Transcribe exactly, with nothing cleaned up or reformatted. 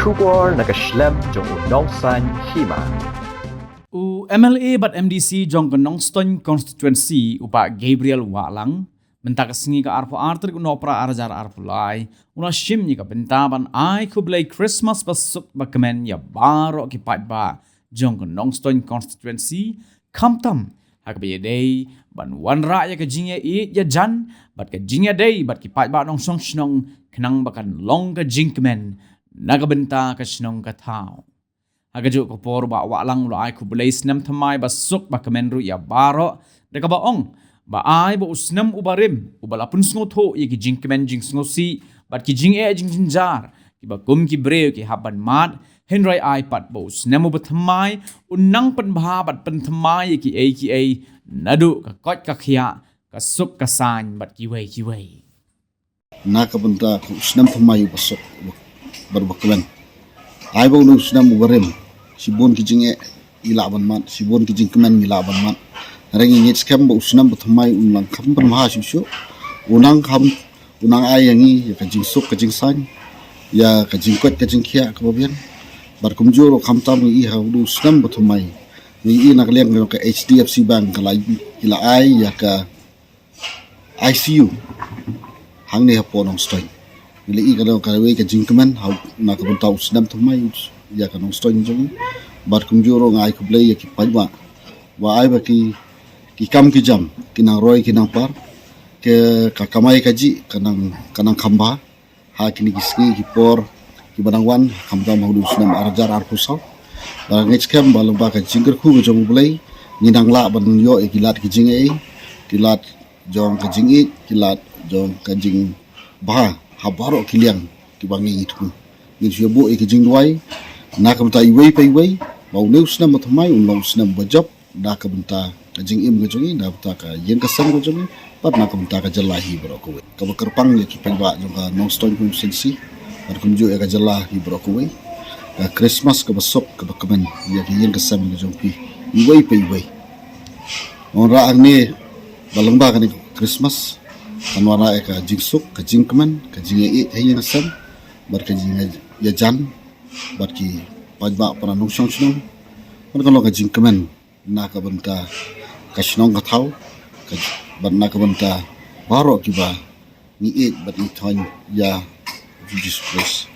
Khubor na ka shlem jong u Nongsaiñ Hima. U M L A bad M D C jong ka Nongstoiñ Constituency, u Bah Gabriel Wahlang, mynta ka sngi ka arphew ar tarik u Nohprah ar hajar arphew lai, u la shim ïa ka bynta ban ai khublei Christmas ba suk ba kmen ïa baroh ki paidbah jong ka Nongstoiñ Constituency, khamtam ha kaba ïadei ban wanrah ïa ka jingïaid ïajan bad ka jingïadei bad ki paidbah nongshong shnong, khnang ba kan long ka jingkmen na ka bynta ka shnong ka thaw. Ha kajuh ka por, u Bah Wahlang u la ai khublei snem thymmai ba suk ba kmen ruh ïa baroh, da kaba ong ba ai ba u snem uba rim, uba la pynsngewthuh ïa ki jingkmen jingsngewsih bad ki jingeh jingjynjar kiba kum ki briew ki hap ban mad, hynrei ai pat ba u snem uba thymmai un nang pynbha bad pynthymmai ïa kiei kiei, naduh ka koit ka khiah, ka suk ka saiñ bad kiwei kiwei. Na ka bynta ka u snem thymmai uba suk bad uba kmen, ai ba u snem uba rim, shibun ki jingeh ngi lah ban mad, shibun ki jingkmen ngi lah ban mad. Hynrei ngi ngeit skhem ba u snem ba thymmai un nang kham pynbha shuh shuh, un nang kham, un nang ai ïa ngi ïa ka jingsuk ka jingsaiñ, ïa ka jingkoit ka jingkhiah kaba biang. Bad kumjuh ruh khamtam ngi ïohi ha u snem ba thymmai, ngi ïohi na ka liang ka H D F C Bank ka la, ki la ai ïa ka I C U hangne hapoh Nongstoiñ. Ngi la ïohi ka dei kawei ka jingkmen ha u, na ka bynta u snem thymmai ïa ka Nongstoiñ jong ngi. Bad kumjuh ruh nga ai khublei ïa ki paidbah ba ai ba ki, ki kam ki jam ki nang roi ki nang par, ka, ka kamai kajih ka nang, ka nang kham bha ha kine ki sngi ki por kiba nang wan, khamtam ha u snem ar hajar arphew saw. Bad nga ngeit skhem ba lyngba ka jingkyrkhu ka jong U Blei, ngi nang lah ban ïoh ïa ki lad ki jingeh, ki lad jong ka jingïeit, ki lad jong ka jingbha ha baroh ki liang kiba ngi, ngi thmu. Ngin shu buh ïa ki jingduwai na ka bynta iwei pa iwei, ba une u snem ba thymmai un long u snem ba jop na ka bynta ka jingim ka jong ngi, na ka bynta ka ïing ka sem ka jong ngi, bad na ka bynta ka jylla hi baroh kawei. Kaba kyrpang ïa ki paidbah jong ka Nongstoiñ Constituency bad kumjuh ïa ka jylla hi baroh kawei, ka Christmas kaba suk kaba kmen ïa ka ïing ka sem ka jong phi iwei pa iwei. Wanrah hangne ba lyngba kane ka Christmas kan wanrah ïa ka jingsuk, ka jingkmen, ka jingïaieit ha ïing ha sem bad ka jingïajan bad ki paidbah para nongshong shnong. Bad kan long ka jingkmen na ka bynta ka shnong ka thaw, ka, bad na ka bynta baroh kiba ngi ïeit bad ngi thoiñ ïa U Jisu Khrist.